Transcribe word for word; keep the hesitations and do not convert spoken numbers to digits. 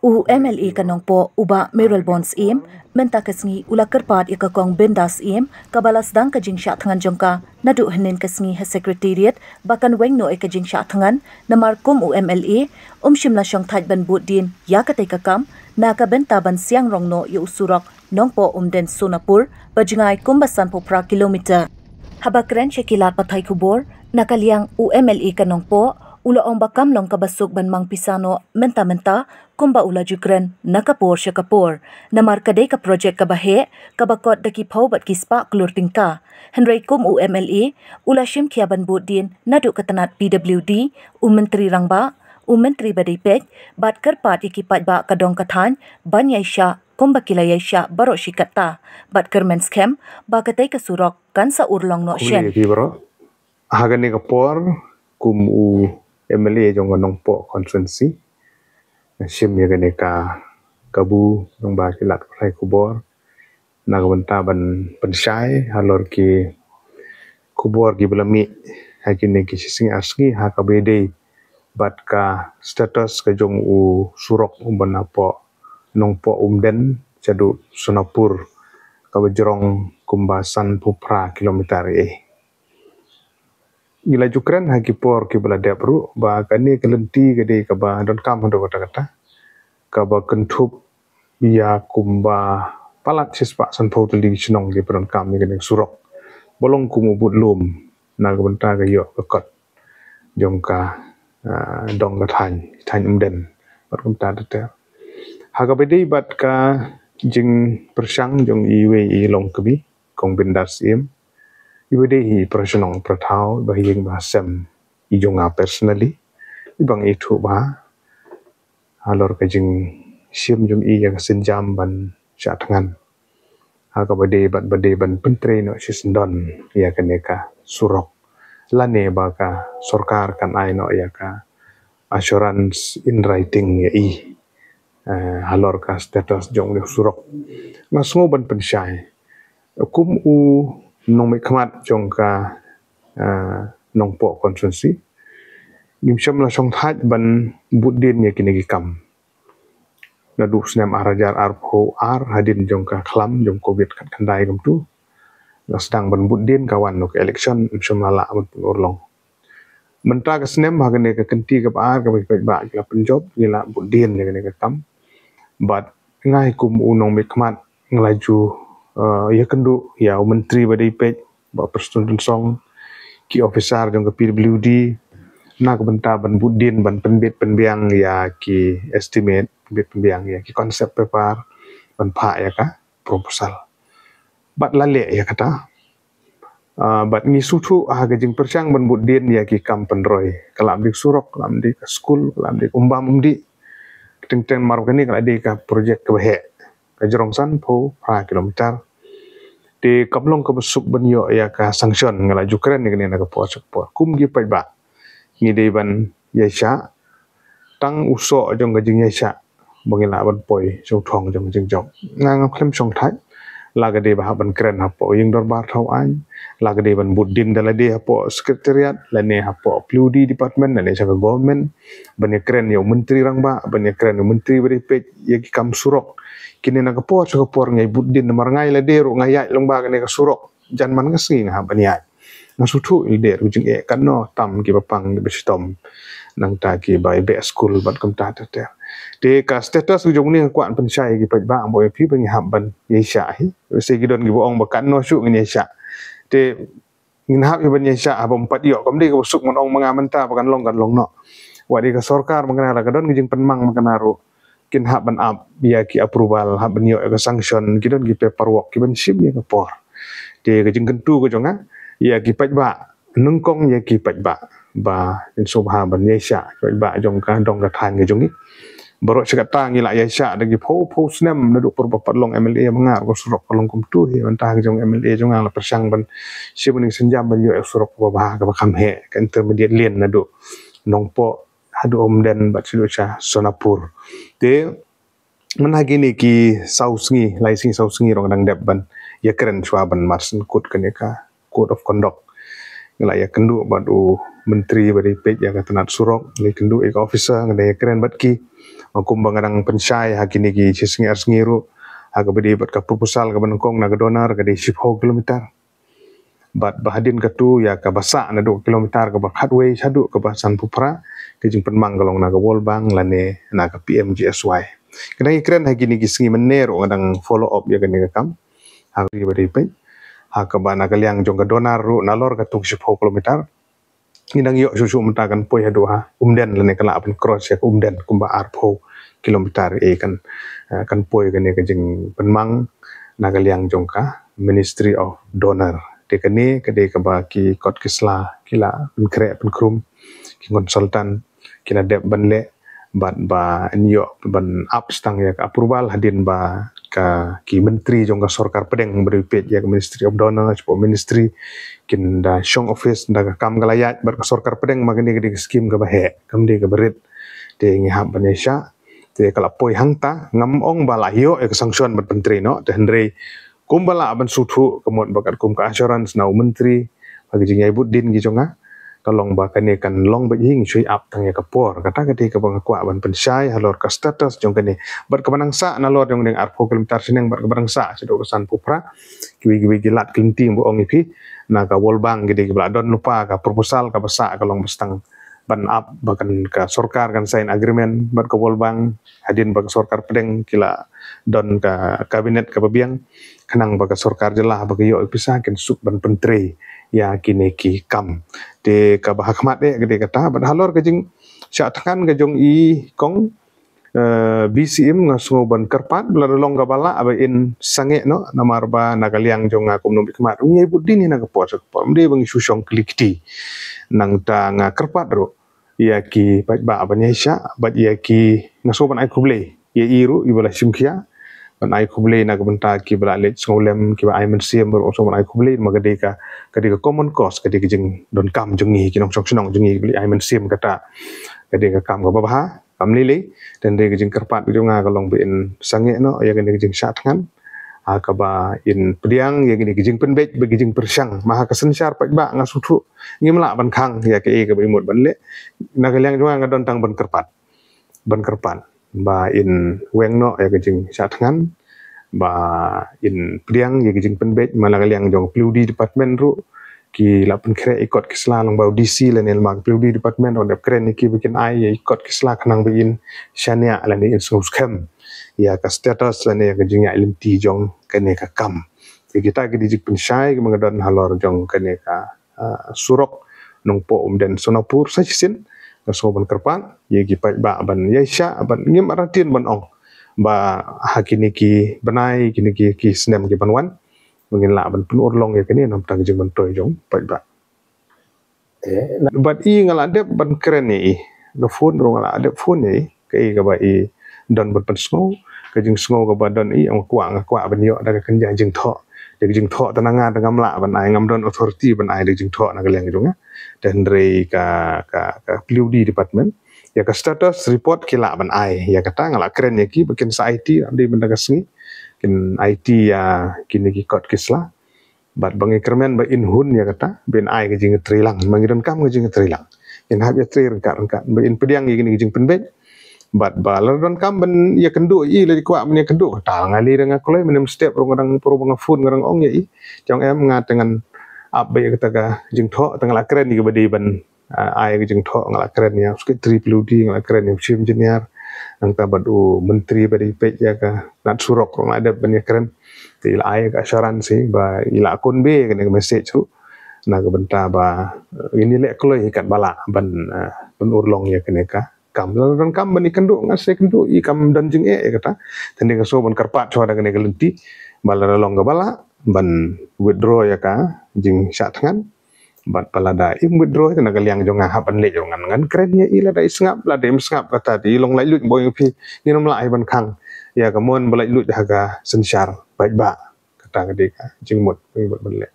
U M L A ka Nongpoh, u Bah Mayralborn Syiem, mynta ka sngi u la kyrpad ïa ka Kong Binda Syiem, kaba la sdang ka jingshah thngan jong ka naduh hynnin ka sngi ha Secretariat, ba kan weng noh ïa ka jingshah thngan, namar kum u M L A um shym la shongthait ban bud dien ïa katei ka kam na ka bynta ban siang rong noh ïa u surok Nongpoh Umden Sonapur, ba jngai kumba sanphew phra kilometer. Haba kren sha ki lad pathai khubor, na ka liang u M L A ka Nongpoh u la ong ba kam long kaba suk ban mang pisa noh mynta mynta, kumba u la ju kren na ka por sha ka por. Namar ka dei ka projek kaba heh, kaba kot da ki phew bad ki spah klur tyngka. Hynrei kum u M L A u la shim khia ban bud dien naduh ka tnat P W D, u Myntri Rangbah, u Myntri ba dei peit, bad kyrpad ïa ki paidbah ka dong ka thaiñ ban ïaishah kumba ki la ïaishah baroh shi katta, bad kyrmen skhem ba katei ka surok kan sa urlong noh shen. Khublei ïa phi baroh. Ha kane ka por, kum u M L A jong ka Nongpoh constituency, nga shim ïa kane ka kabu jong ba ki lad pathai khubor na ka bynta ban pynshai halor ki khubor kiba la mih ha kine ki shisngi ar sngi, ha kaba ïadei bad ka status ka jong u surok uba napoh Nongpoh Umden shaduh Sonapur, kaba jrong kumba sanphew phra kilometer ïa. Ngi la ju kren ha ki por kiba la dep ruh ba kane ka lynti ka dei kaba donkam haduh katta katta, kaba kynthup ïa kumba palat shispah sanphew tylli ki shnong kiba donkam ïa kane ka surok, ba long kum u budlum na ka bynta ka ïoh ka kot jong ka, ah, dong ka thaiñ, thaiñ Umden bad kumta ter ter. Ha kaba ïadei bad ka jingpyrshang jong iwei i longkmie, Kong Binda Syiem, iba dei hi para shnong para thaw, ba ha ïing ba ha sem i jong nga personally, iba nga ithuh bha halor ka jingshim jong i ïa ka sienjam ban shah thngan ha kaba dei bad ba dei ban pyntrei noh shisyndon ïa kane ka surok, lane ba ka sorkar kan ai noh ïa ka assurance in writing ïa i, eh, halor ka status jong une u surok. Nga sngew ban pynshai, kum u nongmihkhmat jong ka, eh, Nongpoh constituency, ngim shym la shongthait ban bud dien ïa kine ki kam. Naduh snem ar hajar arphew ar, hadien jong ka khlam jong covid khatkhyndai kumtu, la sdang ban bud dien, ka wan noh ka election, ym shym la lah ban pynurlong. Mynta ka snem, ha kane ka kynti kaba ar, kaba ki paidbah ki la pynjop, ngi la bud dien ïa kane ka kam. Bad nga hi kum u nongmihkhmat nga la ju, eh, ïakynduh ïa u Myntri ba dei peit, Bah Prestone Tynsong, ki officer jong ka P W D, na ka bynta ban bud dien, ban pynbit pynbiang ïa ki estimate, pynbit pynbiang ïa ki concept paper, ban phah ïa ka proposal. Bad la leh ïa kata. Ah, bad ngi sngewthuh ha ka jingpyrshang ban bud dien ïa ki kam pynroi, ka la ym dei surok, ka la ym dei ka skul, ka la ym dei umbam umdih. Teng teng mar kane ka la dei ka projek kaba heh, ka jrong sanphew phra kilometer. Te kam long kaba suk ban ïoh ïa ka sanction, nga la ju kren ïa kane na ka por sha ka por. Kum ki paidbah, ngi dei ban ïaishah, tang u soh jong ka jingïaishah ba ngi lah ban poi sha u thong jong ka jingjop. Nga ngam khlem shongthait la ka dei ba hap ban kren hapoh ïing dorbar thaw aiñ, la ka dei ban bud dien da lade hapoh secretariat, lane hapoh P W D department, lane sha ka government, ban ïakren ïa u Myntri Rangbah, ban ïakren ïa u Myntri ba dei peit ïa ki kam surok. Kine na ka por sha ka por ngi bud dien, namar nga ïa lade ruh nga ïaid lyngba kane ka surok jan man ka sngi, nga hap ban ïaid. Nga sngewthuh ïa lade ruh jingeh katno tam kiba pang kiba shitom, nangta kiba ïa beh skul bad kumta ter ter. Te ka status ka jong une nga kwah pynshai ïa ki paidbah, ba ïa phi ba ngi hap ban ïaishah hi. Lehse ki don kiba ong ba katno shuh ngin ïaishah. Te ngin hap hi ban ïaishah, haba ym pat ïoh, kam dei kaba suk ban ong ma nga mynta ba kan long, kan long noh. Wat ïa ka sorkar ma nga la ka don ka jingpynmang ma nga ruh, kin hap ban ap ïa ki approval, hap ban ïoh ïa ka sanction, ki don ki paperwork, ki ban shim ïa ka por. Te ka jingkyntu ka jong nga ïa ki paidbah, nyngkong ïa ki paidbah, ba kin sngewbha ban ïaishah, ki paidbah jong ka dong ka thaiñ ka jong ngi. Baroh shi katta ngi la ïaishah da ki phew phew snem, naduh por ba pat long M L A ma nga ruh ka surok ka long kumtu hi. Mynta ka jong M L A jong nga la pyrshang ban shim ïa ka sienjam ban ïoh ïa ka surok kaba bha, kaba kham heh, ka intermediate lane naduh Nongpoh haduh Umden bad shaduh sha Sonapur. Te mynta kine ki saw sngi, lai sngi saw sngi ruh nga dang dep ban ïakren shuwa ban marsien kut kane ka code of conduct. nga la ïakynduh bad u myntri ba dei peit ïa ka tnat surok, nga la ïakynduh ïa ka officer, nga dang ïakren bad ki. Kumba nga dang pynshai ha kine ki shi sngi ar sngi ruh, ha kaba dei bad ka proposal kaba nyngkong na ka DoNER ka dei shiphew kilometer. Bad ba hadien katu ïa kaba sah naduh kilometer kaba khatwei shaduh kaba sanphew phra, ka jingpynmang ka long na ka World Bank lane na ka P M G S Y. Nga dang ïakren ha kine ki sngi mynne ruh nga dang follow up ïa kane ka kam. Ha kaba dei peit, ha kaba na ka liang jong ka DoNER ruh nalor katu shiphew kilometer, ngi dang ïoh shuh shuh mynta kan poi haduh ha Umden lane ka lah ban cross ïa ka Umden kumba arphew kilometer. Eh, kan, eh, kan poi kane ka jingpynmang na ka liang jong ka Ministry of DoNER. Te kane ka dei kaba ki kot ki sla ki la pynkhreh pynkrum, ki consultant ki la dep ban leh, bad ba yn ïoh ban ap sdang ïa ka approval hadien ba ka ki myntri jong ka sorkar pdeng ba dei peit ïa ka Ministry of DoNER, shapoh ministry kin da shong office, da ka kam ka la ïaid bad ka sorkar pdeng, ma kane ka dei ka skim kaba heh, kam dei kaba rit. Te ngi hap ban ïaishah. Te ka la poi hangta, ngam ong ba la ïoh ïa ka sanction ban pyntrei noh, te hynrei kumba lah ban sngewthuh, ka mut ba katkum ka assurance na u myntri, ba ki jingïaibud dien ki jong nga, ka long ba kane kan long beit hi, ngi shu ap tang ïa ka por. Kata ka dei kaba nga kwah ban pynshai halor ka status jong kane. Bad kaba nang sah nalor jong ding arphew kilometer shaneng, bad kaba nang sah shaduh ka sanphew phra, kiwei kiwei ki lad ki lynti ba ong ïa phi, na ka World Bank ki dei kiba la don lypa ka proposal kaba sah, ka long ba sdang ban ap ba kan ka sorkar kan sign agreement bad ka World Bank hadien ba ka sorkar pdeng ki la don ka cabinet kaba biang, khnang ba ka sorkar jylla ba ka ïoh ïa ka pisa kin suk ban pyntrei ïa kine ki kam. Te kaba ha khmat eh ka dei kata, bad halor ka jingshah thngan ka jong i kong, eh, B C M, nga sngew ban kyrpad ba lada long kaba lah ba in sangeh noh, namar ba na ka liang jong nga kum nongmihkhmat, ngi ïaibud dien hi na ka por sha ka por, ym dei ba ngi shu shong kli kti. Nangta nga kyrpad ruh ïa ki paidbah ban ïaishah, bad ïa ki, nga sngew ban ai khublei ïa i ruh iba la shim khia, ban ai khublei na ka bynta kiba la leit sngewlem, kiba ai mynsiem ruh, nga sngew ban ai khublei, ma ka dei ka, ka dei ka common cause, ka dei ka jingdonkam jong ngi ki nongshong shnong jong ngi, kiba leit ai mynsiem kata, ka dei ka kam kaba bha. Kam lei lei, te hynrei ka jingkyrpad ka jong nga ka long ba in sangeh noh ïa kane ka jingshah thngan, ha kaba in pdiang ïa kane ka jingpynbeit bad ka jingpyrshang. Ma ha ka synshar paidbah nga sngewthuh ngim lah ban khang ïa kaei kaba i mut ban leh. Na ka liang jong nga nga don tang ban kyrpad, ban kyrpad ba in weng noh ïa ka jingshah thngan, ba in pdiang ïa ka jingpynbeit. Ma na ka liang jong ka P W D department ruh, ki la pynkhreh i kot ki sla, lyngba u D C lane lyngba ka P W D department, ruh dep kren ïa ki ba kin ai ïa i kot ki sla khnang ba in shaniah lane in sngewskhem ïa ka status lane ïa ka jingïaid lynti jong kane ka kam. Te kita ki dei jingpynshai kiba nga don halor jong kane ka, ah, surok Nongpoh Umden Sonapur. Sa shisien nga sngew ban kyrpad ïa ki paidbah ban ïaishah, ban ngim artatien ban ong ba ha kine ki bnai, kine ki, ki snem ki ban wan, ba ngin lah ban pynurlong ïa kane na ka bynta ka jingmyntoi jong paidbah. Bad i nga la dep ban kren ïa i, ka phone ruh nga la dep phone ïa i, kaei kaba i don ban pynsngew, ka jingsngew kaba don i, nga kwah, nga kwah ban ïoh da ka kynja jingthoh. Da ka jingthoh te na nga te ngam lah ban ai, ngam don authority ban ai da ka jingthoh na ka liang jong nga. Te hynrei ka, ka, ka P W D department, ïa ka status report ki lah ban ai, ïa kata nga la kren ïa ki ba kin sa aiti, ym dei mynta ka sngi, kin aiti ïa kine ki kot ki sla. Bad ba ngi kyrmen ba in hun ïa kata, ba in ai ka jingïatreilang, ba ngi donkam ka jingïatreilang. In hap ïatrei ryngkat ryngkat, ba in pdiang ïa kine ki jingpynbeit. Bad ba lada donkam ban ïakynduh ïa i, lada kwah ban ïakynduh, kata nga lei da nga kloi, mynne mynstep ruh nga dang, ruh ba nga phone nga dang ong ïa i. Te ong em, nga te ngan ap ba ïa kata ka jingthoh, te nga la kren ïa kaba dei ban, ah, ai ka jingthoh, nga la kren ïa u Secretary P W D, nga la kren ïa u Chief Engineer, nangta bad u Myntri ba dei peit ïa ka tnat surok ruh nga la dep ban ïakren. Te i la ai ka assurance hi ba i la convey kane ka message ruh na ka bynta ba, eh, ngin ïaleh kloi hi katba lah ban, eh, ban urlong ïa kane ka kam. Lada donkam ban ïakynduh, nga sa ïakynduh, i kam don jingeh ïa kata. Te nga sngew ban kyrpad shuwa da kane ka lynti ba lada long kaba lah ban withdraw ïa ka jingshah thngan. Bad ba lada im withdraw te na ka liang jong nga hap ban leit ruh ngan, ngan kren ïa i, lada i sngap, lada im sngap kata te i long laitluid ba ong ïa phi, ngin ym lah hi ban khang ïa ka mon ba laitluid ha ka synshar paidbah. Kata ka dei ka jingmut ba ngi mut ban leh.